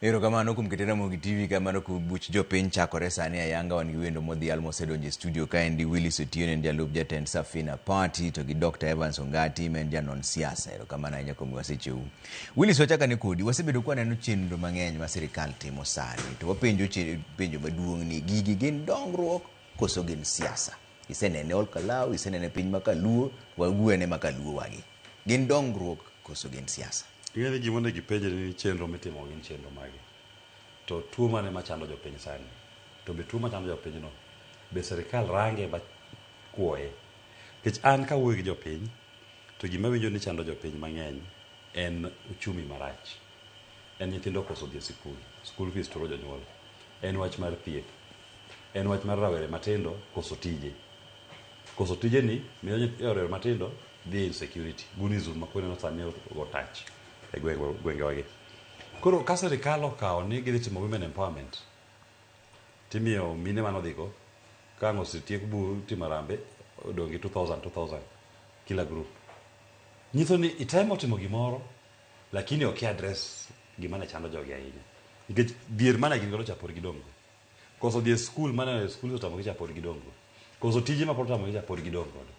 Erokamano kuom kete Ramogi TV kamano ku buch jopiny chakore sani ayanga wan gi wendo modhial mosedonjo e studio kaendi Willis Otieno en jalup jatend Safina Party to gi Dr. Evans Ongati ma en janon siasa. Erokamano ahinya kuom wasechou. Willis wachakane kodi wasebedo ka waneno chenro mang'eny ma sirikal timo sani to wapenjo penjo maduong' ni gigi gin dongruok koso gin siasa? Isenene Ol Kalou, isenene piny ma kaluo, wawuoyane ma kaluo wagi. Gin dongruok koso gin siasa? Ing'e ni gima onego ipenjri ni chenro mitimo gin chenro mage? To tuo mane machando jopiny sani? To be tuo machando jopinyno be sirikal range ba kuoye? Nikech an kawuoyo gi jopiny to gima awinjo ni chando jopiny mang'eny en uchumi marach. En nyithindo koso dhi e sikul, school fees turo jonyuol. En wach mar thieth. En wach mar rawere matindo koso tije. Koso tije ni miyo rawere matindo dhi e insecurity, gunism ma koro ineno sani ogo tach e gwengewa gi. Koro ka sirikal okawo ni gidhi timo women empowerment, timiyo mine mane odhigo ka ang' osetiek bu timo harambee odong' gi 2000 2000 kila group. Nyiso ni itemo timo gimoro lakini ok i address gima ne chando jogi ahinya. Nikech dhier mane gin godo cha pod gidong' go. Koso dhi e skul mane e skul otamogi cha pod gidong' go. Koso tije ma pod otamogi cha pod gidong' godo.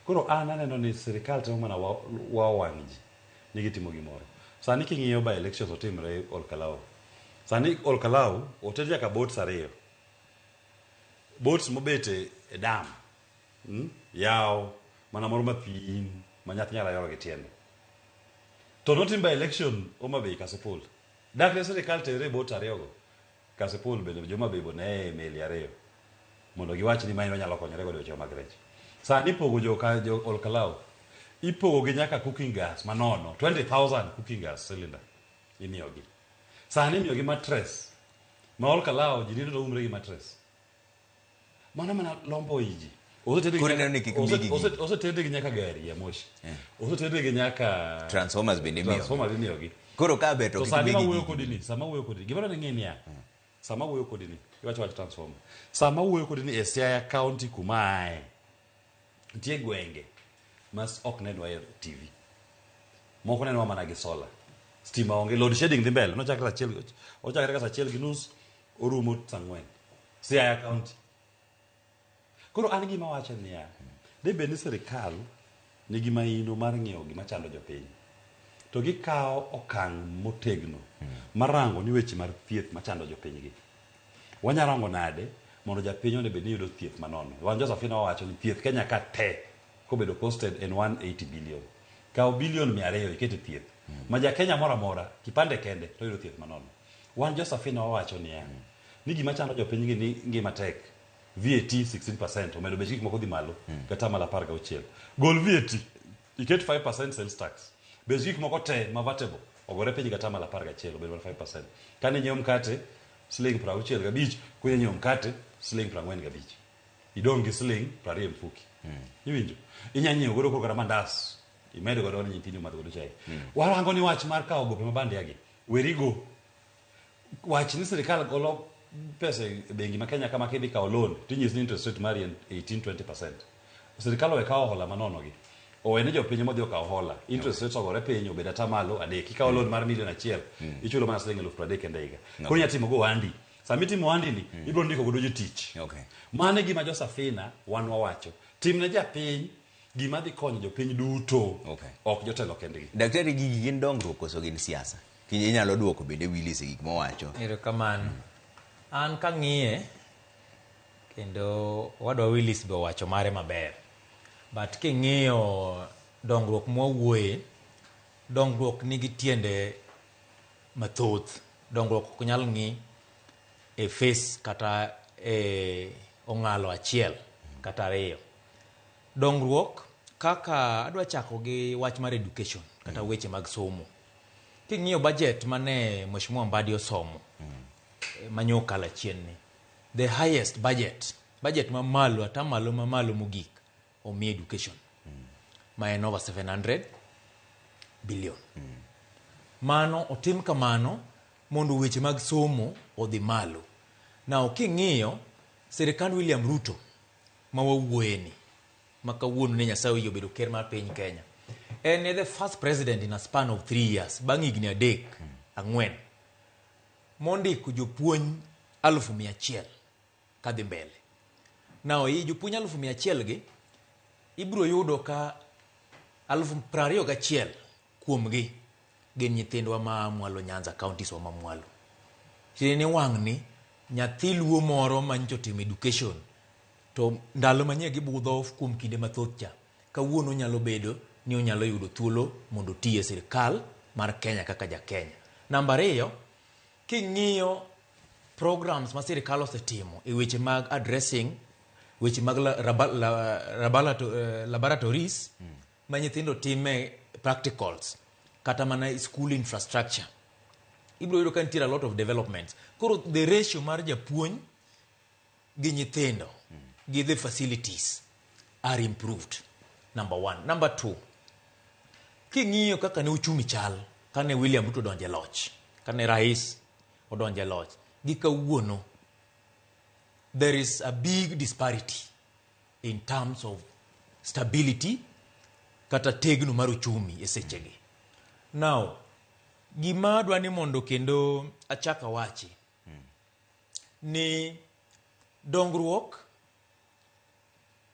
Koro an aneno ni sirikal temo mana wao wang' ji ni gitimo gimoro. Sani king'iyo by elections otimre Ol Kalou. Sani Ol Kalou oter nyaka boats ariyo. Boats mobet e dam. Yawo mana moro mathin ma nyathi nyalo yoro gi tiende. To notim by election Homa Bay Kasipul. Dak ne sirikal tere boat ariyogo Kasipul bende jo Homa Bay bo ne e meli ariyo mondo giwach ni mae wanyalo konyore godo e weche mag rech. Sani ipogo jo ka jo Ol Kalou ipogo gi nyaka cooking gas manono 20,000 cooking gas cylinder imiyogi. Sani imiyogi mattress ma Ol Kalou ji nindo to umre gi mattress. Mano mana lombo iji. Koro ineno ni kik migi gigi. Osetednegi nyaka gari ya moshi. Osetednegi nyaka Transformers bende imiyogi. Transformers imiyogi. Koro ka ber to To kik sani migi mawuoyo gigi. kodi ni, sama awuoyo kodi, gimoro ni ng'e niya, sama awuoyo kodi ni, iwacho wach transformer. Sama awuoyo kodi ni e Siaya County kuma aye, nitie gwenge ma ok nenwa e TV. Moko nenwa mana gi solar. Stima onge, load shedding dhi mbele. Nochakre saa achiel, ochakre ka saa achiel gi nus, orumo saa ang'wen. Siaya County. Koro an gima awacho en niya, debed ni sirikal nigi maino mar ng'iyo gima chando jopiny, to gikawo okang' motegno mar rango ni weche mar thieth machando jopiny gi. Wanya rango nade mondo japiny onego bed ni yudo thieth manono. Wan jo Safina wawacho ni thieth Kenya ka te kobedo costed en 180 billion. Kaw billion 200 iket e thieth. Ma ja Kenya moro amora, kipande kende to yudo thieth manono. Wan jo Safina wawacho niya, ni gima chando jopiny gi ni ngima tek. VAT 16% omedo bech gik moko dhi malo kata malo 16. Gol VAT, iket 5% sales tax. Bech gik moko te ma vatable ogore piny kata malo 11 obed mana 5%. Kane inyiewo mkate siling 65, kunya nyiewo mkate siling 45. Idong' gi siling 20 e mfuki. Iwinjo? Inya nyiewo godo koro kata mandas imed godo ne nyithindi omadh godo chai. Warango ni wach mar kawo gope ma bandia gi, werigo. Wach ni sirikal golo pesa e bengi ma Kenya kama kidhi kawo loan tinyisi ni interest rate mari en 18-20%. Sirikal owe kawo hola manono gi. Owe ne jopiny modhi okaw hola. Interest rates ogore piny obed atamalo adek. Ikawo loan mar milion achiel, ichulo mana siling 30,000 kende e higa. Koro inya timo go ohandi. Sama itimo ohandi ni, ibiro ndiko godo jotich. Mano e gima jo Safina wan wawacho. Timne japiny gima dhi konyo jopiny duto, ok jotelo kendgi. Daktari, gigi gin dongruok koso gin siasa? Inyalo duoko bende Willis e gik mowacho. Erokamano. An kang'iye, kendo owadwa Willis be owacho mare maber. But king'iyo dongruok mwawuoye, dongruok nigi tiende mathoth. Dongruok ok nyal ng'i e face kata e ong'alo achiel kata ariyo. Dongruok kaka adwa chako gi wach mar education kata weche mag somo. King'iyo budget mane Mheshimiwa Mbadi osomo manyo okalo achien ni, the highest budget, budget mamalo atamalo mamalo mogik omi education ma en over 700 billion. Mano otim kamano mondo weche mag somo odhi malo. Now king'iyo sirikand William Ruto ma wawuoye ni, ma kawuono ne Nyasaye oyie obedo ker mar piny Kenya, en e the first president in a span of 3 years, bang' higni adek, ang'wen, Mondiko jopuonj 100,000 kadhi mbele. Now, i jopuonj 100,000 gi, ibiro yudo ka 21,000 kuomgi gin nyithindwa ma mwalo Nyanza counties wa ma mwalo. Tiende ni wang'ni nyathi luo moro ma nyocha otimo education to ndalo manye gibudho kuom kinde mathoth cha kawuono nyalo bedo ni onyalo yudo thuolo mondo oti e sirikal mar Kenya kaka ja Kenya. Namba ariyo, king'iyo programs ma sirikal osetimo e weche mag addressing weche mag la, raba, la, rabalato, laboratories ma nyithindo time practicals kata mana school infrastructure ibiro yudo ka nitiere a lot of developments koro the ratio mar japuonj gi nyithindo gi the facilities are improved number one number two king'iyo kaka ne uchumi chal kane William Ruto odonjo e loch kane rais odonjo e loch gi kawuono there is a big disparity in terms of stability kata tegno mar uchumi e sechegi now gima adwa ni mondo kendo achak awachi ni dongruok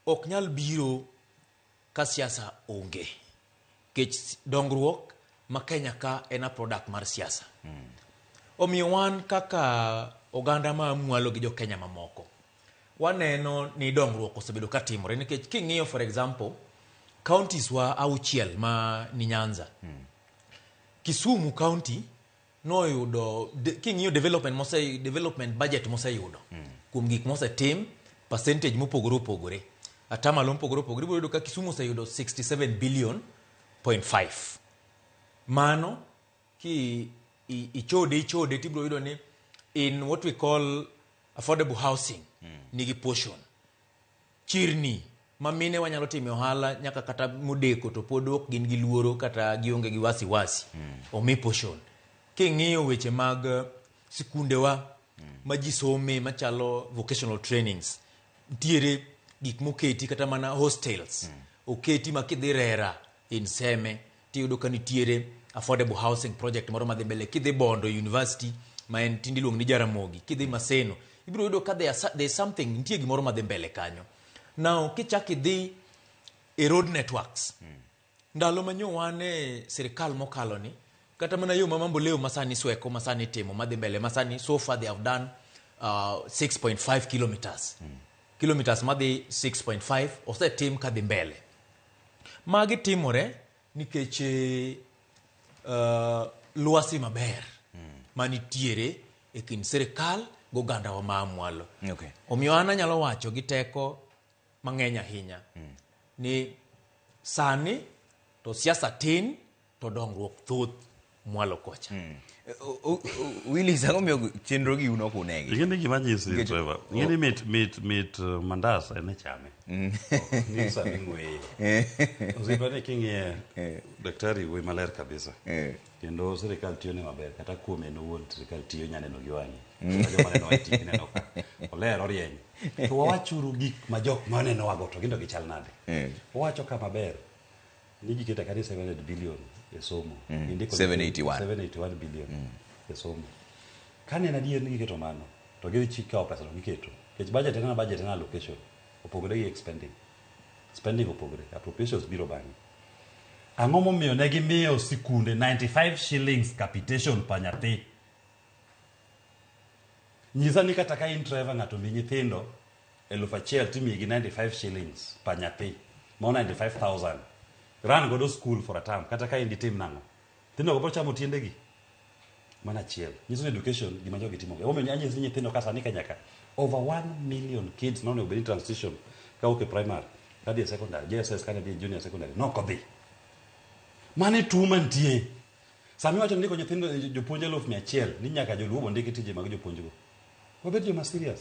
ok nyal biro ka siasa onge nikech dongruok ma Kenya ka en a product mar siasa omiyo wan kaka oganda ma mwalo gi jo Kenya mamoko waneno ni dongruok osebedo ka timore nikech king'iyo for example counties wa auchiel ma ni Nyanza Kisumu county noyudo king'iyo development mose development budget moseyudo kuom gik mosetim percentage mopogore opogore atamalo mopogore opogore ibiro yudo ka Kisumu oseyudo 67 billion point 5 mano ki ichode ichode tibiro yudo ni in what we call affordable housing nigi portion chirni ma mine wanyalo timo ohala nyaka kata modeko to pod ok gin gi luoro kata gionge gi wasiwasi omi portion king'iyo weche mag sikundewa ma ji some machalo vocational trainings nitiere gik moketi kata mana hostels oketi ma kidhi Rera in Seme tiyudo ka nitiere affordable housing project moro madhi mbele kidhi Bondo University ma en tinde iluongo ni Jaramogi kidhi Maseno ibiro yudo ka there is something nitie gimoro madhi mbele kanyo now kichak idhi e road networks ndalo ma nyo wan e sirikal mokalo ni kata mana yo ma Mamboleo masani sweko masani timo madhi mbele masani so far they have done 6.5 kilometers kilometers madhi 6.5 osetim kadhi mbele magi timore nikech lwasi maber manitiere e kind sirikal goganda wa ma mwalo omiyo an anyalo wacho gi teko mang'eny ahinya ni sani to siasa tin to dongruok thoth mwalo kocha Willis, ang'o miyo chenro gi un ok unegi? Ing'e ni gima nyisi Trevor. Ing'e ni mit mandas en e chame. Ni sama ing'weye. Osiepa ni king'iye daktari wuoyi maler kabisa. Kendo sirikal tiyo ne maber kata kuome en owuon sirikal tiyo nyaneno gi wang'i. Kata joma neno e TV neno ka oler orieny. To wawachuru gik ma jok manenowago to gin to gichal nade. Owacho ka maber ni giketo kata 700 billion e somo. Gindiko 781. 781 billion e somo. Kane en adier ni giketo mano, to gidhi chi kawo pesa to giketo. Nikech budget en budget en allocation. Opogore gi expending. Spending opogore. Appropriations biro bang'e. Ang'o momiyo ne gimiyo sikunde 95 shillings capitation pa nyathi? Nyisa ni kata ka in Trevor ng'ato mi nyithindo 1,000 timiyi 95 shillings pa nyathi. Mano 95,000. Run godo school for a term. Kata ka in ditim nang'o? Nyithindo go biro chamo tiendegi. Mano achiel. Nyiso ni education gima jogi timo. Emomiyo anyisi ni nyithindo ka sani Kenya ka over 1 million kids nonego bed ni transition kawuok e primary kadhi e secondary, JSS kane dhi e junior secondary nok odhi. Mano e tuo mantie. Sama iwacho ni ndiko nyithindo jopuonj 100,000 ni nyaka joluo bo ndiki tije mag jopuonjgo. Wabed joma serious.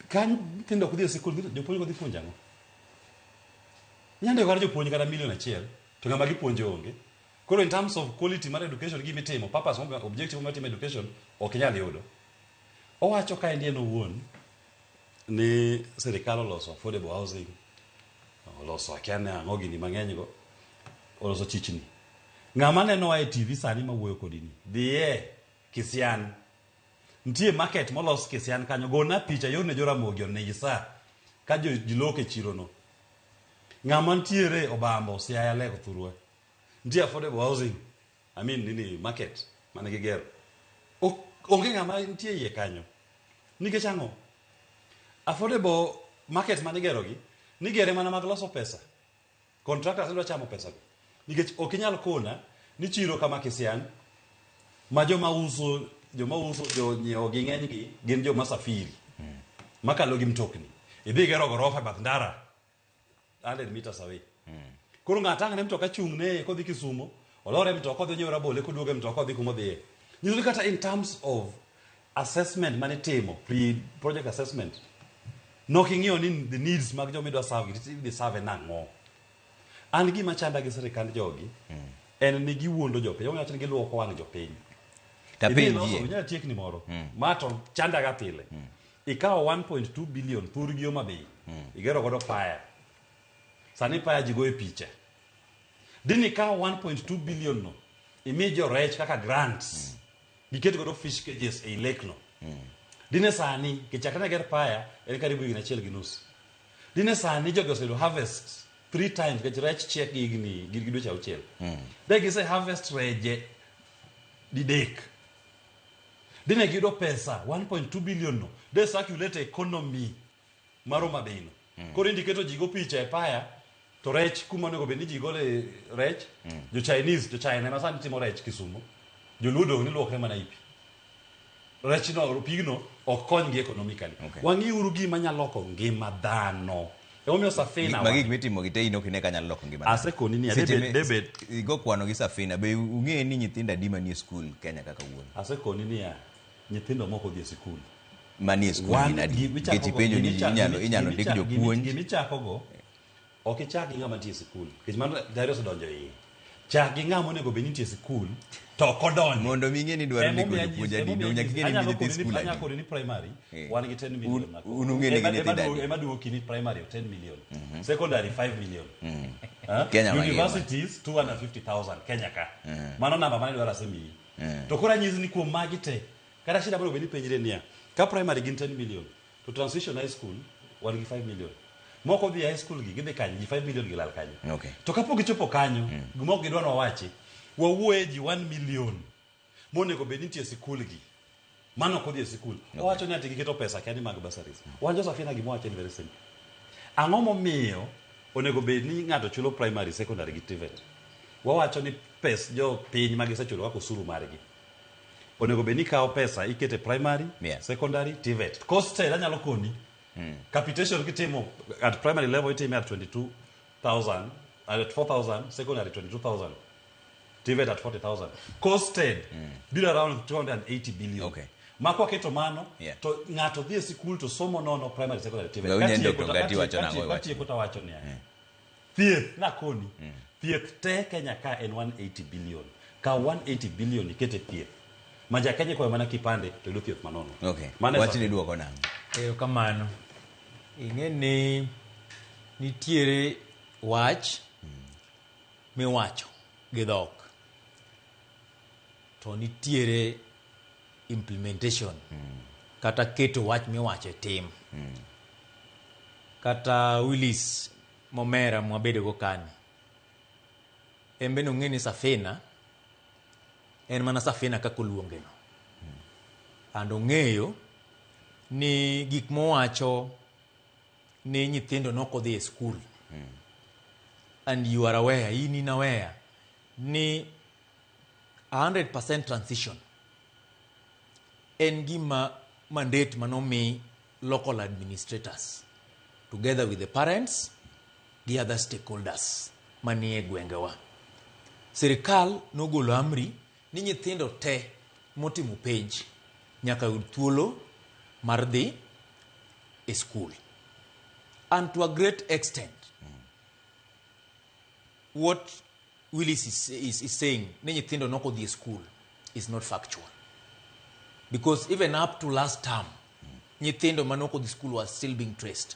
Ka nyithindo ok dhi e sikul, jopuonj go dhi puonjo ang'o? Inyalo ndiko kata jopuonj kata 1,000,000 to ng'ama gipuonjo onge. Koro in terms of quality mar education gima itimo, purpose, objective mar timo education ok inyal yudo. Owacho ka en owuon ni sirikal oloso affordable housing, oloso akia ni ang'o gini mang'eny go, oloso chichni. Ng'ama nenowa e TV sani mawuoyo kodi ni, dhiye Kisian. Nitie market molos Kisian kanyo. Gona picha iorne Joramogi onyisa ka ji loko e chirono. Ng'ama nitiere Obambo, Siaya, Lego thurwa. Nitie affordable housing, I mean nini market mane gigero. Onge ng'ama nitie iye kanyo. Nikech ang'o? Affordable market mane igerogi, nigere mana mag loso pesa. Contractors dwa chamo pesa go. Nikech ok inyal kona ni chiro kama Kisian ma joma uso joma uso jo nyiewo gi ng'eny gi gin joma safiri makalo gi mtokni. Idhi gero gorofa e bath ndara 100 meters away. Koro ng'ato ang' ne mtoka chung' ne kodhi Kisumo, olor e mtoka odhi onyiew rabolo koduogo e mtoka odhi kuma odhiye. Nyiso ni kata in terms of assessment manitimo, pre project assessment, nok ing'iyo ni the needs mag joma idwa serve gi, idhi serve nang'o. An gima chanda gi sirikand jogi en ni giwuondo jopiny. Omiyo wacho ni giluoko wang' jopiny. Idhi Tapenjie. loso, inyalo tiekni moro. Ma to chandaga pile. Ikawo 1.2 billion thurgi Homa Bay. Igero godo paya. Sani paya ji goye picha. Dini ikawo 1.2 billion no, imi jorech kaka grants. Giket godo fish cages ei lake no. Dine sani, kichakre ne ger paya, en karibu higni achiel gi nus. Dine sani jogi oseyudo harvest 3 times, nikech rech chiek gi higni gi dweche auchiel. De gise harvest reje didek. Dine giyudo pesa 1.2 billion no, de circulate economy mar Homa Bay no. Koro indiketo ji go picha e paya, to rech kuma onego bed ni ji gole rech, jo Chinese, jo China ema sani timo rech Kisumo. Joluo dong' ni luokre mana i pi. Rech no, pigno ok konygi economically. Okay. Wang'iuru gima nyalo loko ngima dhano. Emomiyo Safina Ma gik mitimo gi te in ok ine ka nyalo loko ngima dhano. Asekoni niya, Seche Igo kwano gi Safina, be ung'e ni nyithindo adi manie skul Kenya kaka wuon? Asekoni niya, nyithindo moko odhi e sikul. Manie skul gin adi? Nikech ipenjo ni inyalo ndik jopuonj. Gimichakogo, ok ichak gi ng'ama nitie e sikul. Nikech mano Darius odonjo iye. Chak gi ng'ama onego bed ni nitie e sikul, to ok odonjo. Mondo mi ing'e ni dwaro ndiko jopuonj adi, dong' nyaka ing'e ni nyithi sikul adi. Anyalo koni ni primary, wan gi 10 million. Un ung'e ni gin nyithindo adi? Ema duoki ni primary 10 million. Secondary 5 million. Kenya mangima. Universities 250,000 Kenya ka. Mano namba mane dwaro asemiyi. To koro anyisi ni kuom magi te, kata shida monego bed ni penjre niya, ka primary gin 10 million, to transition high school wan gi 5 million. Moko dhi high school gi gidhi kanye, ji 5 million gilal kanyo. Okay. To kapok gichopo kanyo, gima ok gidwa ni wawachi, wawuoye ji 1 million monego bed ni nitie e sikul gi. Mano ok odhi e sikul. Owacho ni ati giketo pesa kia ni mag bursaries. Wan jo Safina gima wacho en very simple. Ang'o momiyo onego bed ni ng'ato chulo primary, secondary gi TVET? Wawacho ni pes jo piny ma gisechulo kaka osuru margi. Onego bed ni ikawo pesa ikete primary, secondary, TVET. Costed anyalo koni. Capitation kitimo at primary level itime at 22,000, at 4,000, secondary 22,000. TVET at 40,000. Costed biro around 280 billion. Okay. Ma kwaketo mano, to ng'ato dhi e sikul to somo nono primary, secondary, TVET. Ga winjo Dr. Gati wacho nang'o e wach? Katieko to awacho niya. Thieth nakoni. Thieth te Kenya ka en 180 billion. Kaw 180 billion ikete thieth. Ma ja Kenya kwayo mana kipande to yudo thieth manono. Okay. Mano e Wachni Safina. duoko nang'o? Erokamano. Ing'e ni nitiere wach miwacho gi dhok to nitiere implementation kata keto wach miwacho e tim. Kata Willis Momera mwabedogo kani, en bende ong'e ni Safina en mana Safina kaka oluonge no. And ong'eyo ni gik mowacho ni nyithindo nok odhi e skul. And you are aware, in in aware, ni 100% transition en gima mandate manomi local administrators together with the parents gi other stakeholders manie gwengewa. Sirikal nogolo amri ni nyithindo te motimo penj nyaka yud thuolo mar dhi e skul. And to a great extent, what Willis is saying ni nyithindo nok odhi e skul is not factual. Because even up to last term, nyithindo manok odhi skul was still being traced.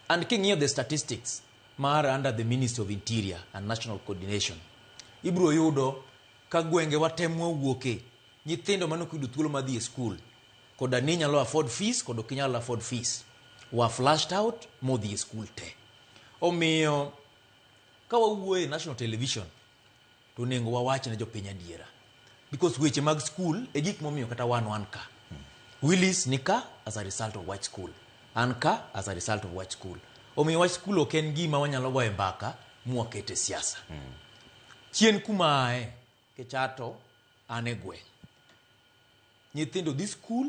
And king'iyo the statistics mar under the Ministry of Interior and National Coordination, ibiro yudo ka gwenge wa te mwawuoke, Nyithindo mane ok oyudo thuolo mar dhi e skul, koda ni nyalo afford fees kod ok inyal afford fees, were flushed out modhi e skul te. Omiyo ka wawuoyo e national television to onego wawach ne jopiny adiera. Because weche mag skul e gik momiyo kata wan wan ka. Willis ni ka as a result of wach skul. An ka as a result of wach skul. Omiyo wach skul ok en gima wanyalo goye mbaka mwakete siasa. Chien kuma ae, nikech ato an e gweng'. Nyithindo dhi skul,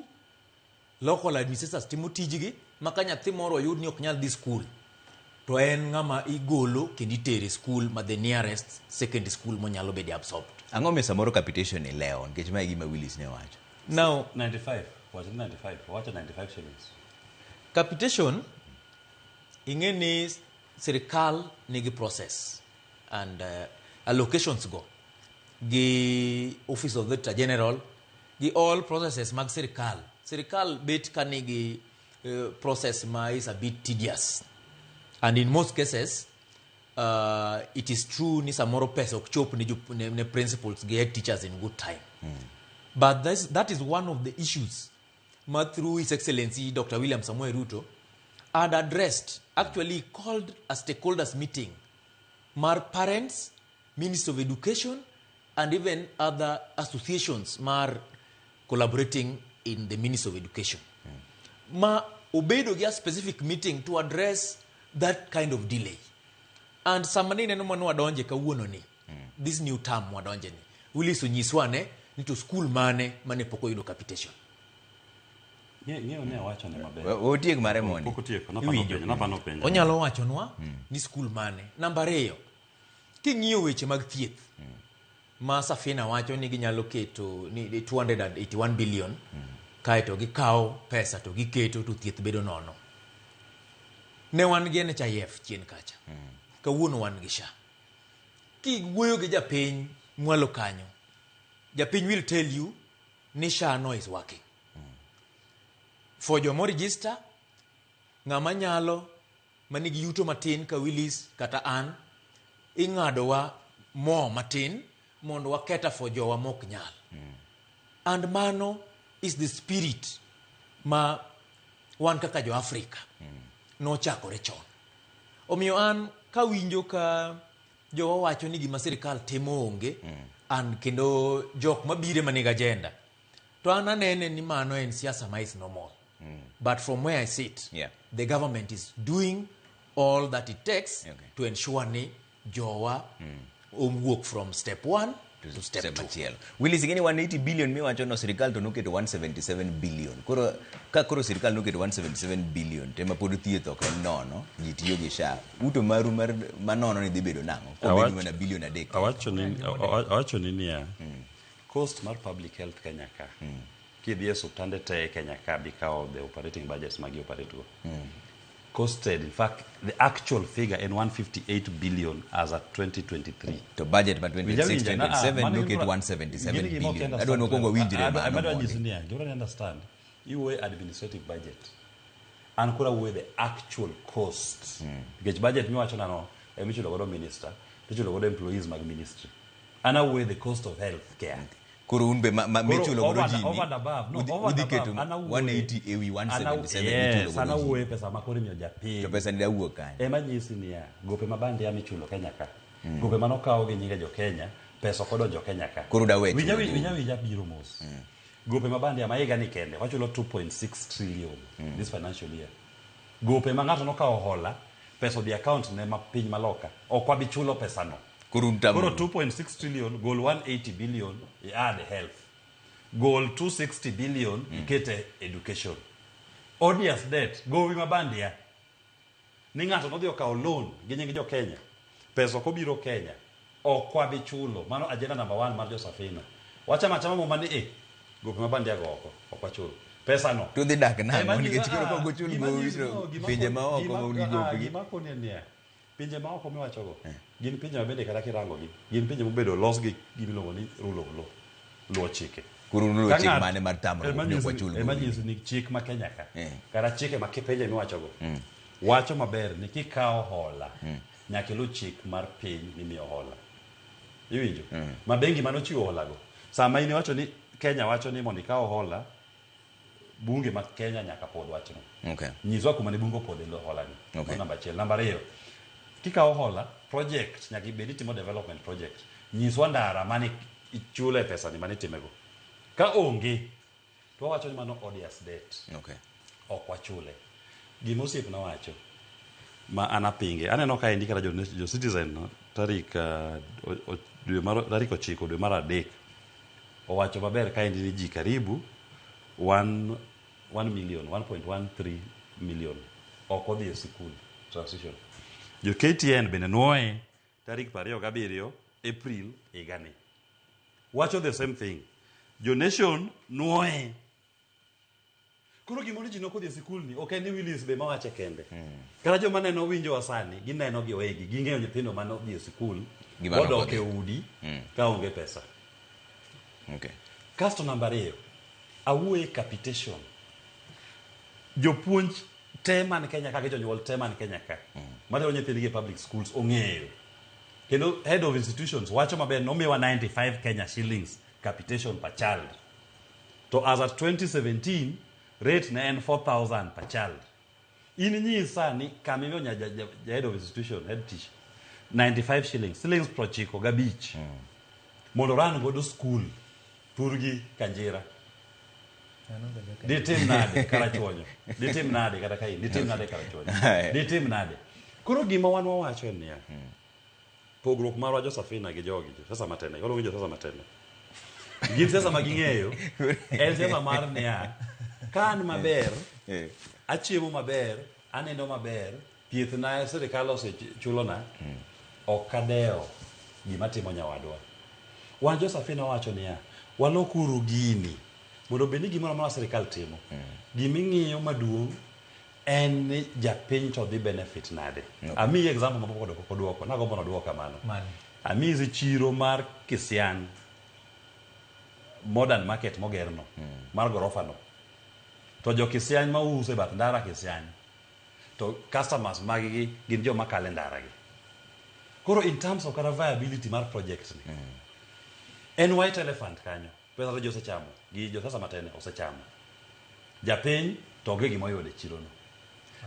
local administrators timo tijgi, ma ka nyathi moro oyud ni ok nyal dhi skul, to en ng'ama igolo kendo itere e skul ma the nearest secondary school monyalo bede absorbed. Ang'o miyo samoro capitation ni lewo nikech mae e gima Willis ne wacho. Now, 95 wacho ni 95 owacho 95 shillings. Capitation, ing'e ni sirikal nigi process and allocations go gi Office of the Auditor General gi all processes mag sirikal. Sirikal bet ka nigi process ma is a bit tedious and in most cases it is true ni samoro pesa ok chop ne, ne principals gi head teachers in good time. But that is one of the issues ma through His Excellency Dr. William Samoei Ruto had addressed, actually called a stakeholders meeting mar parents, Ministry of Education, and even other associations mar collaborating in the Ministry of Education. Ma obedo gi a specific meeting to address that kind of delay. And sama ni neno mano wadonje kawuono ni, this new term wadonje ni, Willis onyiswa ne ni to school mane mane pok oyudo capitation. Ng'eyo ne awacho ne maber. Otiek mare mondi. Pok otieko, napano penjo, napano penjo. Onyalo wachonwa ni school mane. Namba ariyo, king'iyo weche mag thieth, ma Safina wacho ni ginyalo keto ni 281 billion, kaeto gikawo pesa to giketo to thieth bedo nono. Ne wan gi NHIF chien kacha. Kawuono wan gi SHA. Kiwuoyo gi japiny mwalo kanyo, japiny will tell you ni SHA no is working. For jomo register, ng'ama nyalo manigi yuto matin ka Willis kata an, ing'adowa mo matin mondo waketa for jowa mok nyal. And mano is the spirit ma wan kaka jo Afrika nochakore chon. Omiyo an kawinjo ka jowa wacho ni gima sirikal timo onge, and kendo jok mabire manigi agenda, to an anene ni mano en siasa ma is normal. But from where I sit, the government is doing all that it takes to ensure ni jowa owuok from step 1 to step 2. Machielo. Willis, ing'e ni 180 billion miwacho no sirikal to noketo 177 billion. Koro ka koro sirikal noketo 177 billion, tema pod thieth ok en nono, ji tiyo gi SHA. Uto maru mar manono ni dhi bedo nang'o? Kobedo mana billion 3. Awacho ni niya, cost mar public health Kenya ka. Kidhi e osiptande te Kenya ka bikawo the operating budgets magi operate go. Costed, in fact, the actual figure in 158 billion as at 2023. To budget ma 26-27 noket 177 billion. Adwa ni wakwongo winjre mano mondi. mondi. Gimoro understand. Iwuoyo administrative budget. An koro awuoyo the actual cost. Nikech budget miwacho nano emichulo godo minister, tichulo godo employees mag ministry. An awuoyo the cost of health care. Koro un be michulo godo ji ni Over and above. No, over udhi and above. keto An awuoyo- 180 ewi 177 Yes, michulo an godo ji. awuoyo pesa ma koro imiyo japiny. To pesa ni dawuok kanye? Ema nyisi niya, gope ma bandia michulo Kenya ka. Gope mane okaw gi nyinge jo Kenya, pesa ok odonjo Kenya ka. Koro dawe Winja chulo gowi. winja biro mos. Gope ma bandia ma higa ni kende, wachulo 2.6 trillion this financial year. Gope ma ng'ato nokawo hola, pesa odhi account ne ma piny maloka. Ok wabi chulo pesa no. Koro un tamuru. Koro 2.6 trillion, gol 180 billion, i add health. Gol 260 billion, ikete education. Odious debt, gowi ma bandia. Ni ng'ato nodhi okawo loan gi nying jo Kenya. Pesa ok obiro Kenya. Ok wabi chulo. Mano agenda number 1 mar jo Safina. Wachama achama muma ni gope ma bandia go oko, ok wachul. Pesa no. To dhi dak nang'o? Ema Nikech koro ka ok ochul gowi to pinje ma oko ma un gi gopegi. Gima koni en niya, pinje ma oko miwachogo, gin pinje ma bende kata kirangogi, gin pinje mobedo los gi gimiluongo ni rule of law, luwo chike. Koro un luwo Ka chik ng'ato- mane mar tamruok ema ni ok nyisi- wachul ema gowi? nyisi ni chik ma Kenya ka, kata chike ma pinje miwachogo, wacho maber ni kikawo hola, nyaka iluw chik mar piny mimiyo hola. Iwinjo? Ma bengi mane ochiwo hola go. Sama in iwacho ni Kenya wacho ni mondo ikaw hola, bunge ma Kenya nyaka pwodh wachno. Nyiswa kuma ne bunge opwodhe hola ni. Mano namba achiel. Namba ariyo, kikawo hola, project nyaka ibed itimo development project. Nyiswa ndara mane ichule pesa ni mane itimego. Ka onge, to wawacho ni mano odious debt. Ok wachule. Gima osiepna wacho ma an apinge, aneno ka endi kata jo Citizen no, tarik dwe mar tarik 9 dwe mar 3 owacho maber ka endi ni ji karibu 1 1 million 1.13 million ok odhi e sikul transition. Jo KTN bende nwoye tarik 27 April higani. Wacho the same thing. Jo Nation nwoye. Koro gimoro ji nok odhi e sikul ni, ok en ni Willis be mawache kende. Kata joma neno winjowa sani, gineno gi wegi, ging'eyo nyithindo mane odhi e sikul, Gima nok odok odhi. e udi ka onge pesa. Kasto namba 2, awuoye capitation. Jopuonj te man Kenya ka gi jonyuol te man Kenya ka, matero nyithindgi e public schools ong'eyo. Kendo head of institutions wacho maber nomiwa 95 Kenya shillings capitation per child. To as at 2017, rate ne en 4,000 per child. In nyisa ni kama imiyo ja head of institution, head teacher, 95 shillings, shillings 95 mondo ran godo school thurgi Kanjira. Ditim nade Karachuonyo? Ditim nade kata kain? Ditim nade Karachuonyo? Ditim nade? Koro gima wan wawacho en niya, pogruok marwa jo Safina gi jogi, jo siasa matene, waluongo jo siasa matene. Gin siasa ma ging'eyo, en siasa mar niya, ka an maber, achiemo maber, anindo maber, thieth na sirikal osechulona, ok adewo gima timo nyawadwa. Wan jo Safina wacho niya, walokuru gini mondo obed ni gimoro amora sirikal timo. Giming'iyo maduong' en ni japiny to dhi benefit nade. Amiyi example mapok oduoko, nagombo noduoko kamano. Amiyi chiro mar Kisian, modern market mogerno, mar gorofa no. To jo Kisian mauso e bath ndara Kisian, to customers maggi gin joma kalo e ndara gi. Koro in terms of kata viability mar project ni, en white elephant kanyo. Pesa to ji osechamo, gi jo siasa matene osechamo. Japiny to onge gima oyudo e chiro no.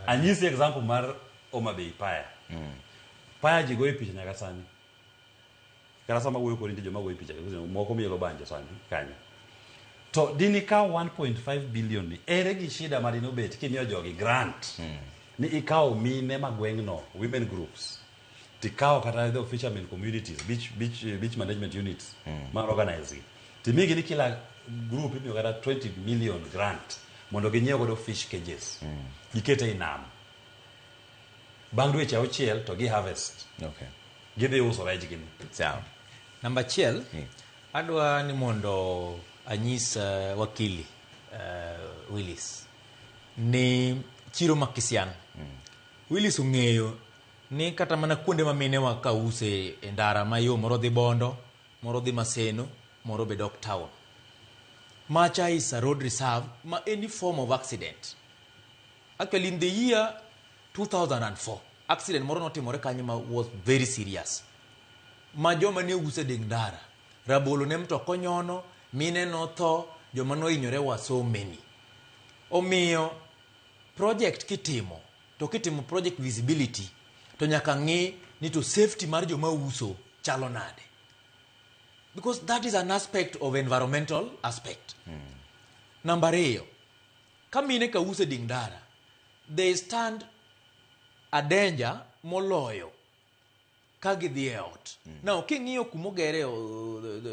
Anyisi example mar Homa Bay Paya. Paya ji goyo picha nyaka sani. Kata sama wuoyo kodi nitie joma goyo picha, moko mielo banjo sani kanyo. To dini kaw 1.5 billion ni, ere gi shida ma dine obet kimiyo jogi grant ni ikawo mine ma gweng'no, women groups, tikawo kata the fishermen communities, beach management units ma organize gi. Timigi ni kila group imiyo kata 20 million grant mondo ginyiew godo fish cages. Gikete ei nam. Bang' dweche 6 to gi harvest. Gidhi uso rech gini. Sawa. Namba 1, adwa ni mondo anyis wakili Willis ni chiro ma Kisian. Willis ong'eyo ni kata mana kuonde ma minewa ka use e ndara ma yo moro dhi Bondo, moro dhi Maseno, moro be dok town. Macha is a road reserve ma any form of accident. Actually in the year 2004, accident moro notimore kanyo ma was very serious. Ma joma ne use ding ndara, rabolo ne mtoka onyono, mine notho, joma nohinyore were so many. Omiyo project kitimo, to kitimo project visibility, to nyaka ng'i ni to safety mar joma uso chalo nade. Because that is an aspect of environmental aspect. Namba 2, ka mine ka uso ding ndara, they stand a danger moloyo ka gidhi e ot. Now, king'iyo kumogere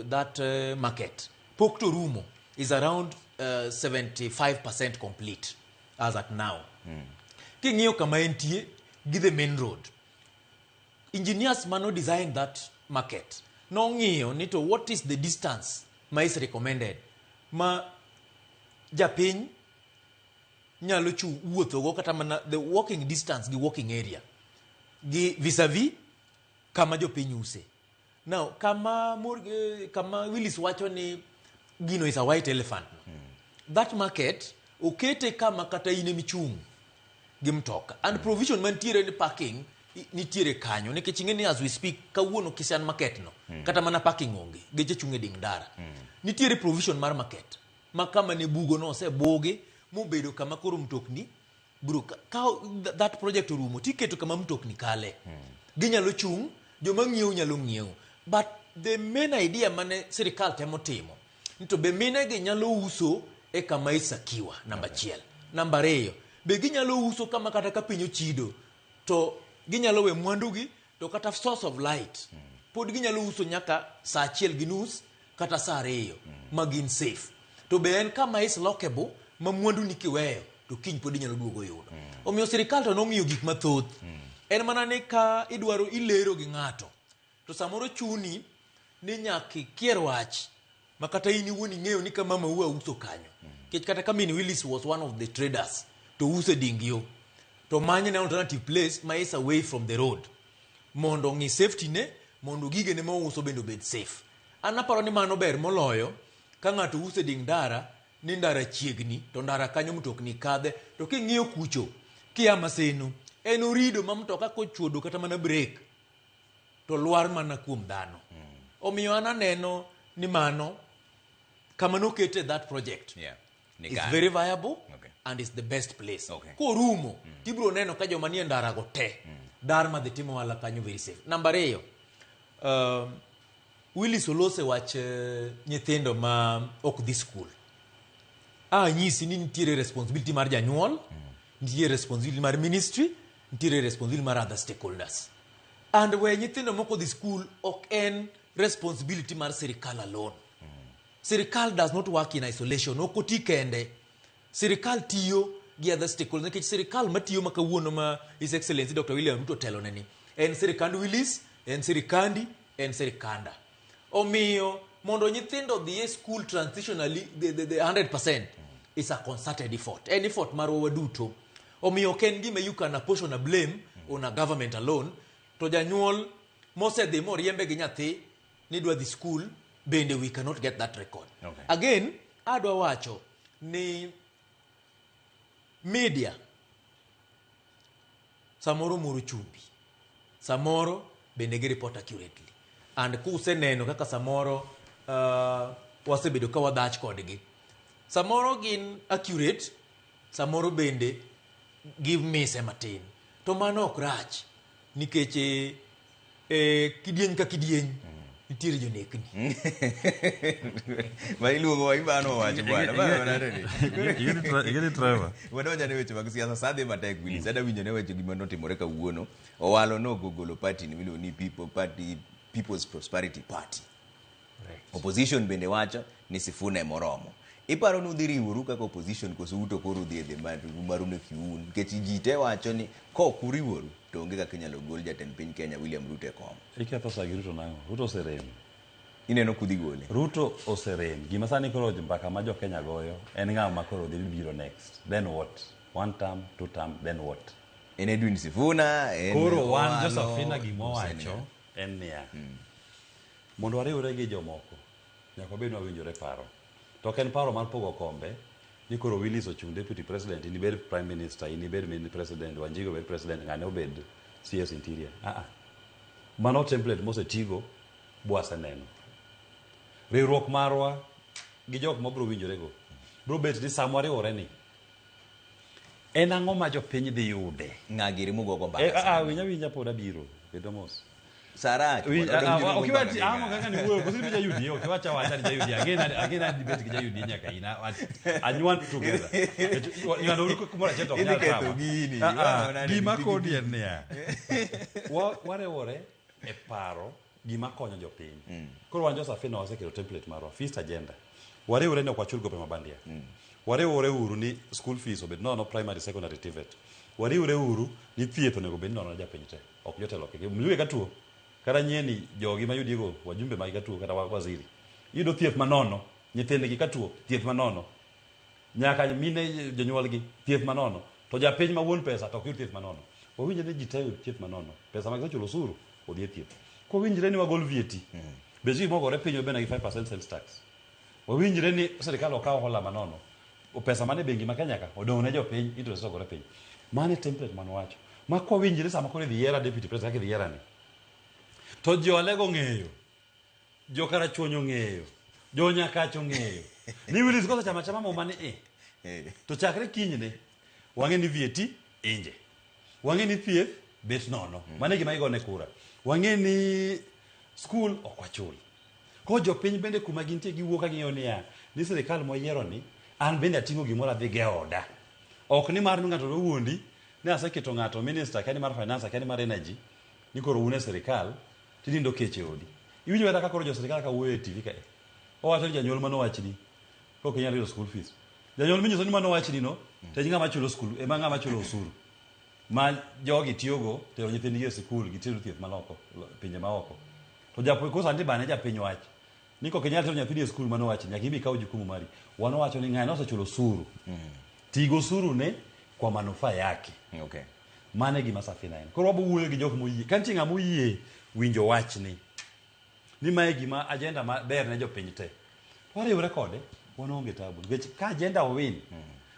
that market, pok to rumo is around 75% complete as at now. King'iyo kama entie gi the main road, engineers mano design that market nong'iyo ni to what is the distance ma is recommended ma japiny nyalo wuothogo kata mana the walking distance gi walking area gi vis-a-vis kama jopiny use. Now, kama Willis wacho ni gino is a white elephant. That market okete kama kata in emichung' gi mtoka. And provision mantiere ni parking Nitiere kanyo nikech ing'e ni as we speak kawuono Kisian market no kata mana parking onge, geche chung' e ding ndara. Nitiere provision mar market ma kama ne bugo no osebugi mobedo kama koro mtokni bro ka that project orumo tiketo kama mtokni kale. Ginyalo chung', joma ng'iewo nyalo ng'iewo. But the main idea mane sirikal temo timo ni to be mine gi nyalo uso e kama is secure namba achiel. Namba ariyo, be ginyalo uso kama kata ka piny ochido to ginyalo we mwandugi to kata source of light pod ginyalo uso nyaka saa 1:30 kata saa 2 ma gin safe. To be en kama is lockable ma mwandu ni kiweyo to kiny pod inyalo duogo yudo. Omiyo sirikal to nong'iyo gik mathoth. En mana ni ka idwaro ilero gi ng'ato to samoro chuni ni nyaka ikier wach ma kata in iwuon ing'eyo ni ka mama u auso kanyo. Nikech kata ka min Willis was one of the traders to uso e ding yo to manyne alternative place ma is away from the road mondo ong'i safety ne mondo gigene ma ouso bende obed safe. An aparo ni mano ber moloyo ka ng'ato uso e ding ndara ni ndara chiegni to ndara kanyo mtokni kadhe to king'iyo kucho kia Maseno en orido ma mtoka kochuodo kata mana brake to lwar mana kuom dhano. Omiyo an aneno ni mano kama nokete that project is very viable and is the best place. Korumo tibiro neno ka joma nie ndara go te dar madhi timo ohala kanyo very safe. Namba ariyo, Willis olose wach nyithindo ma ok dhi school. Anyisi ni nitiere responsibility mar janyuol, nitiere responsibility mar ministry, nitiere responsibility mar other stakeholders. And we nyithindo moko dhi school ok en responsibility mar sirikal alone. Sirikal does not work in isolation, ok oti kende. Sirikal tiyo gi other stakeholders nikech sirikal matiyo ma kawuono ma His Excellency Dr. William Ruto telone ni en sirikand Willis, en sirikandi, en sirikanda. Omiyo mondo nyithindo odhi e school transitionally the 100% is a concerted effort. En effort marwa waduto. Omiyo ok en gima you can apportion a blame on a government alone to janyuol mosedhi moriembe gi nyathi ni dwa dhi school bende we cannot get that record. Again, adwa wacho ni media samoro moro chumbi, samoro bende gi report accurately. And kuseneno kaka samoro wasebedo ka wadhach kodgi, samoro gin accurate, samoro bende give mise matin. To mano ok rach nikech kidieny ka kidieny nitiere jonekni. Ma iluongo wa ibano wacho bwana. Bwana manade ni. Igeni Trevor. Wadonjo ne weche mag siasa sa dhi matek Willis. Adwa winjo ne weche gima notimore kawuono. Owalo nogolo party ni miluongo ni People Party, People's Prosperity Party. Opposition bende wacho ni Sifuna moromo. Iparo ni udhi riworu kaka opposition koso uto koro udhi e dhi maru ne kiun nikech ji te wacho ni kok uriworu to onge kaka inyalo gol jatend piny Kenya William Ruto e kom. Iketho sa gi Ruto nang'o? Ruto oserem. Ineno kudhi gole. Ruto oserem. Gima sani koro mbaka ma jo Kenya goyo en ng'ama ma koro dhi biro next. Then what? One term, two term, then what? En Edwin Sifuna, en Koro wan Owalo, jo Safina gima Hussein. wacho en niya. Mondo wariwre gi jomoko, nyaka wabed ni wawinjore paro. To ok en paro mar pogo kombe, ni koro Willis ochung' deputy president, in ibed prime minister, in ibed president, Wanjigo obed president, ng'ane obed CS Interior. Mano template mosetigo bwaseneno. Riwruok marwa gi jok mabiro winjorego biro bet ni sama wariwore ni en ang'o ma jopiny dhi yude? Ng'a giri mugogo mbaka sani? Winja winja pod abiro, bedo mos. Sarach, bwana, odonjo ni Okiwachi, mbaka gi amo ng'a. kaka ni wuoyo, koso ibe ja UDA, okiwacha wacha ni ja UDA, again debate gi ja UDA nyaka in, anywan together. Nywando uru kumoro achiel to ok Idhi nyal ketho tama. gini, wana nade Gima gi kodi en niya, wariwore e paro gima konyo jopiny. Koro wan jo Safina waseketo template marwa, fixed agenda. Wariwore ni ok wachul gope mabandia. Wariwore uru ni school fees obed nono primary, secondary, TVET. Wariwore uru ni thieth onego bed nono ne japiny te, ok jotelo keke. Mluwe ka tuo, kata nyieni jogi ma UDA go, wajumbe magi ka tuo kata waziri. Iyudo thieth manono, nyithindgi ka tuo, thieth manono. Nyaka mine jonyuolgi, thieth manono. To japiny ma wuon pesa to ok yud thieth manono. Wawinjre ni ji te yud thieth manono. Pesa ma gisechulo osuru, odhi e thieth. Kowinjre ni wagol VAT, bech gik moko gore piny wabed gi 5% sales tax. Wawinjre ni sirikal okaw hola manono. Pesa mane bengi ma Kenya ka odong' ne jopiny, interest ogore piny. Mano e template mane wacho. Ma kwawinjre sama koro idhi yiera deputy president kaka idhi yiera ni. To jo Alego ong'eyo. Jo Karachuonyo ong'eyo. Jo Nyakach ong'eyo. Ni Willis kosechamo achama muma ni e. To chakre kinyne, wang'e ni VAT inje. Wang'e ni thieth bet nono. Mano e gima igone kura. Wang'e ni skul ok wachul. Koro jopiny bende kuma gintie giwuok ka ging'eyo niya, ni sirikal moyiero ni, an bende ating'o gimoro adhi go e oda. Ok ni mar ni ng'ato nowuondi ni aseketo ng'ato minister akia ni mar finance akia ni mar energy ni koro un e sirikal tinindo kech e odi. Iwinjo kata ka koro jo sirikal ka wuoyo e TV kae. Owacho ni janyuol manowachni kok inyal yudo school fees. Janyuol minyiso ni mano wachni no, to e ng'ama chulo school, ema ng'ama chulo osuru. Ma jogi tiyogo tero nyithindgi e sikul gi tero thieth maloko, pinje maoko. To japo kosa ni bane japiny wach. Ni kok inyal tero nyathini e skul mano wachni, nyaka ibi ikaw jukumu mari. Wan wawacho ni ng'ani osechulo osuru. Tigo osuru ne kwa manufaa yake. Okay. Mano e gima Safina en. Koro wabo wuoyo gi jok moyie. Ka nitie ng'ama oyie winjo wachni, ni mae gima agenda maber ne jopiny te, wariwre kode, wan onge tabu. Nikech ka agenda owin,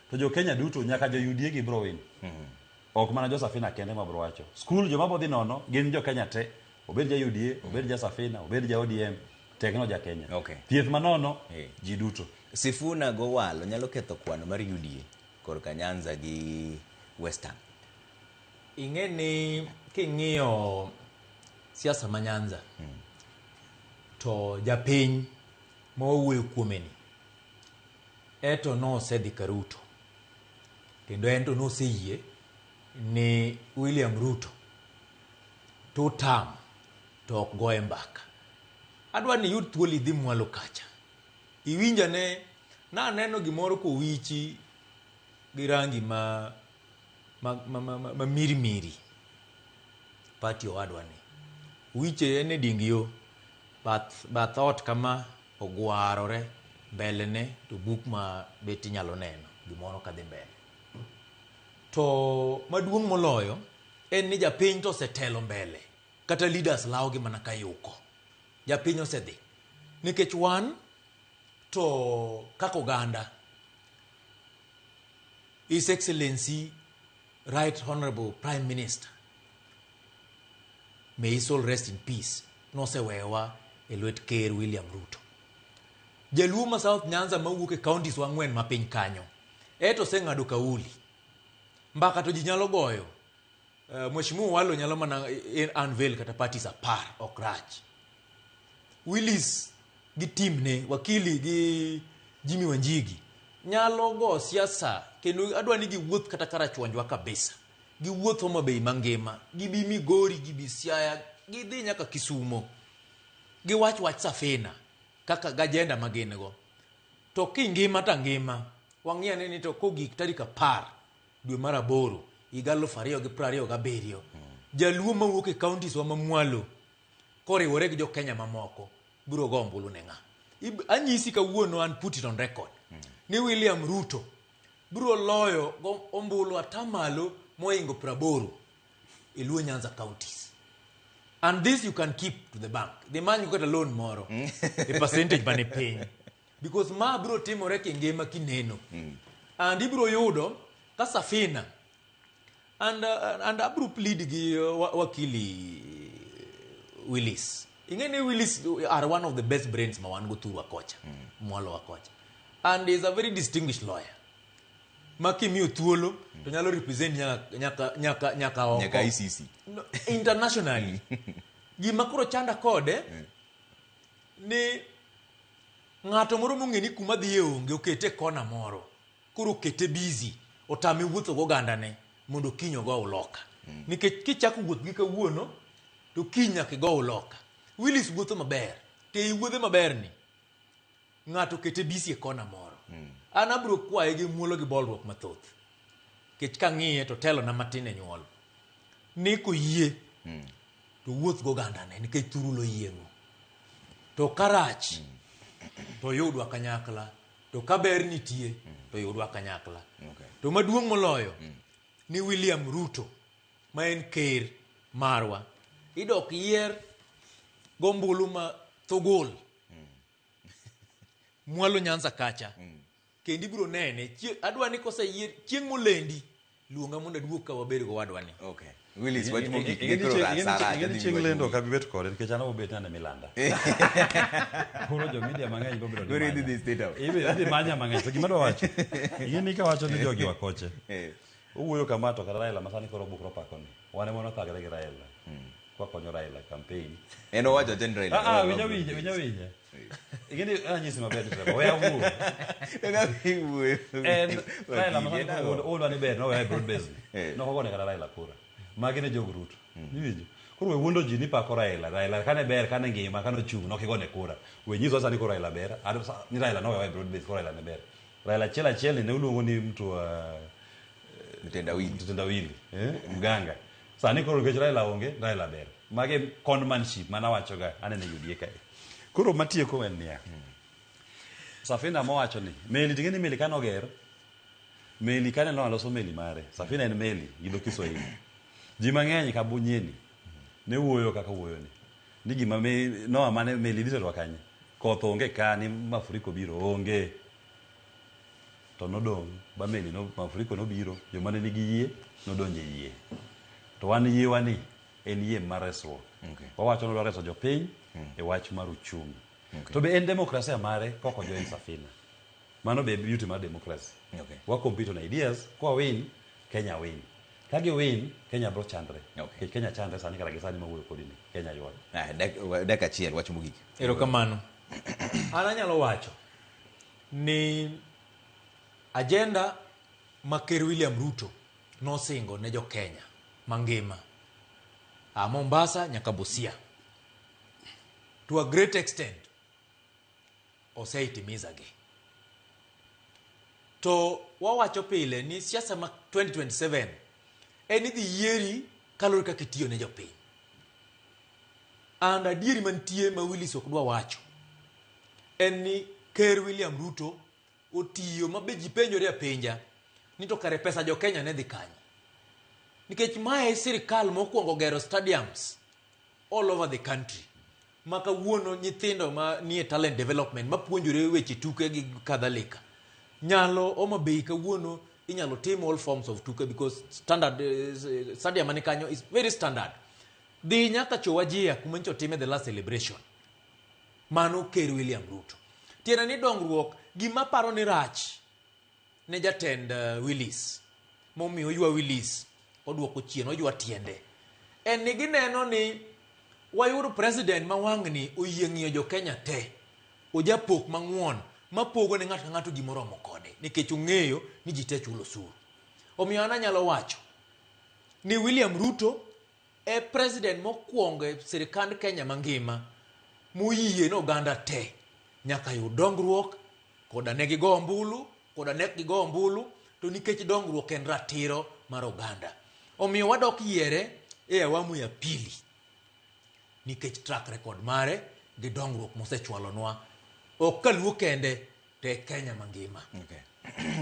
to jo Kenya duto nyaka jo UDA gi bro win. Ok mana jo Safina kende ma bro wacho. Skul joma bodhi nono gin jo Kenya te. Obed ja UDA, obed ja Safina, obed ja ODM, tek no ja Kenya. Okay. Thieth manono, Eh. ji duto. Sifuna gowalo nyalo ketho kwano mar UDA korka Nyanza gi Western. Ing'e ni king'iyo siasa ma Nyanza to japiny ma wawuoyo kuome ni eto nosedhi ka Ruto kendo en to noseyie ni William Ruto two term to ok goye mbaka. Adwa ni iyud thuolo idhi mwalo kacha. Iwinj ane naneno gimoro kowichi gi rangi ma ma, ma, ma, ma, ma mirimiri party owadwa ni. Wiche en e ding yo bath, bath ot kama ogwarore mbele ne to buk ma bet inyalo neno gimoro kadhi mbele. To maduong' moloyo en ni japiny to osetelo mbele kata leaders lawogi mana ka yuko. Japiny osedhi. Nikech wan to kaka oganda His Excellency Right Honorable Prime Minister may his soul rest in peace nosewewa e lwet Ker William Ruto. Jaluo ma South Nyanza mawuok e counties wa ang'wen ma piny kanyo eto oseng'ado kauli. Mbaka to ji nyalo goyo. Mheshimiwa Owalo nyalo mana unveil kata parties 10 ok rach. Willis gi timne, wakili gi Jimmy Wanjigi nyalo go siasa kendo adwa ni giwuoth kata karachuonjwa kabisa. Giwuoth Homa Bay mangima, gibi Migori, gibi Siaya, gidhi nyaka Kisumo. Giwach wach Safina kaka gajenda ma gin go. To kingima ta ngima, wang'i ane ni to kogik tarik 10 dwe mar 8 higa 2027, jaluo mawuok e counties wa mamwalo koriwore gi jo Kenya mamoko biro go ombulu ne ng'a? Anyisi kawuono and put it on record ni William Ruto biro loyo go ombulu atamalo moingo 80 e Luo Nyanza counties. And this you can keep to the bank. Dhi many kata loan moro e percentage mane piny. Because ma biro timore kingima kineno. And ibiro yudo ka Safina and abiro plead gi wakili Willis. Ing'e ni Willis are one of the best brains ma wan go thurwa kocha, mwalo wa kocha. And is a very distinguished lawyer. Ma kimiyo thuolo to nyalo represent nyaka oko. Nyaka ICC. No, internationally. Gima koro chanda kode ni ng'ato moro mong'e ni kuma dhiye onge okete e kona moro. Koro okete busy, otame wuotho go ogandane mondo kiny ogo uloka. Nikech kichako wuoth gi kawuono to kiny nyaka igo uloka. Willis wuotho maber, to ei wuodhe maber ni ng'ato okete busy e kona moro. An abiro kwaye gi muolo gi bolruok mathoth. Nikech kang'iye to telona matin e nyuol. Ni koyie to wuoth go ogandane nikech thurulo yieng'o. To karach to yudwa kanyakla, to ka ber nitie to yudwa kanyakla. Okay. To maduong' moloyo ni William Ruto ma en ker marwa idok yier gombulu ma thugul mwalo Nyanza kacha. Kendo ibiro nene, adwa ni koseyier chieng' molendi luonga mondo aduog ka wabed go wadwa ni. Okay. Willis wach mogik ne koro rasara Ing'e ni chieng' lendo ok abi bet kode nikech an obet nane milanda. Koro jo media mang'eny biro bedo ni Koro idhi manya. dhi State House. Idhi manya mang'eny. To gima adwa wacho, ing'e ni kawacho ni jogi wakoche. Eh. Owuoyo kama to kata Raila ma sani koro bukro pako ni. Wan ema nothagre gi Raila. Kwakonyo Raila campaign. En owacho acha ni Raila. Ah, ah, winja winja, winja winja. Ing'e ni anyisi maber ni Trevor, we awuo. Wuoyo. En Raila ma sani Wakili, koro wuodwa ni ber noweya e broad base ni. Eh. Nokogone kata Raila kura. Magi ne jog Ruto. Iwinjo? Koro we wuondo ji ni pako Raila. Raila kane ber, kane ngima, kane ochung' nokigone kura. We nyiswa sani koro Raila ber. Ni Raila nowewa e broad base koro Raila ne ber. Raila achiel achiel ni ne uluongo ni mtu wa Mtendawili. mtendawili, mganga. Sani koro nikech Raila onge, Raila ber. Magi conmanship mana wachoga aneno e UDA kae. Koro matieko en niya. Safina mowacho ni meli ting'e ni meli kane oger meli kane Noah loso meli mare Safina en meli gi dho Kiswahili. Ji mang'eny ka bunyeni ne wuoyo kaka wuoyo ni. Ni gima me, Noah mane meli dhi terwa kanye? Koth onge ka ni mafuriko biro onge. To nodong' ba meli no mafuriko nobiro joma ne nigi yie nodonjo e yie. To wan yiewa ni en yie mar resruok. Okay. Wawacho ni wadwa reso jopiny e wach mar uchumi. Okay. To be en demokrasia mare kok ojoin Safina. Mano be beauty mar democracy. Okay. Wa compete on ideas, kwa win, Kenya win. Ka gi win, Kenya bro chandre. Okay. Nikech Kenya chandre sani kata gi sani mawuoyo kodi ni, Kenya ywak. Ah, dakika achiel wach mogik. Erokamano. An anyalo wacho ni agenda ma Ker William Ruto nosingo ne jo Kenya mangima a Mombasa nyaka Busia to a great extent oseitimiza gi. To wawacho pile ni siasa ma 2027 en idhi yieri kaluwore kaka itiyo ne jopiny. And adieri mantie ma Willis ok dwa wacho en ni Ker William Ruto otiyo ma be ji penjore apenja ni to kare pesa jo Kenya ne dhi kanye. Nikech mae e sirikal mokwongo gero stadiums all over the country. Ma kawuono nyithindo ma nie talent development mapuonjore weche tuke gi kadhalika nyalo Homa Bay kawuono inyalo tim all forms of tuke because standard stadium mani kanyo is very standard. Dhi nyaka Chowajia kuma nyocha otime the last celebration. Mano Ker William Ruto. Tiende ni dongruok gima paro ni rach ne jatend Willis momiyo oywa Willis oduoko chien oywa tiende en ni gineno ni wayudo president ma wang'ni oyie ng'iyo jo Kenya te ojapok mang'won mapogo ne ng'ato ka ng'ato gimoromo kode nikech ong'eyo ni ji te chulo osuru. Omiyo an anyalo wacho ni William Ruto e president mokwongo e sirikand Kenya mangima moyie ni oganda te nyaka yud dongruok koda ne gigo ombulu koda ne ok gigo ombulu to nikech dongruok en ratiro mar oganda. Omiyo wadok yiere e awamu ya pili nikech track record mare gi dongruok mosechwalonwa ok kaluo kende to e Kenya mangima. Okay.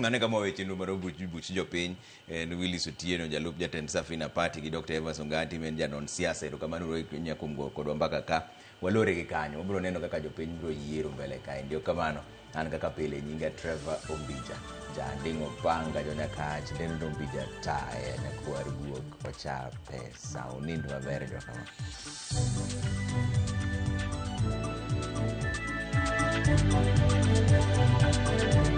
Mano e kama wawe chenro mar buch jopiny en Willis Otieno jalup jatend Safina Party gi Dr. Evans Ongati ma en janon siasa. Erokamano uru kuom goyo kodwa mbaka ka. Walore gi kanyo. Wabiro neno kaka jopiny biro yiero mbele kaendi. Erokamano. An kaka pile nyinga Trevor Ombija. Janding' Opanga jonyakach Dendo Ombija taya nyakwar guok ocha pesa. Unind maber jokama. Thank you.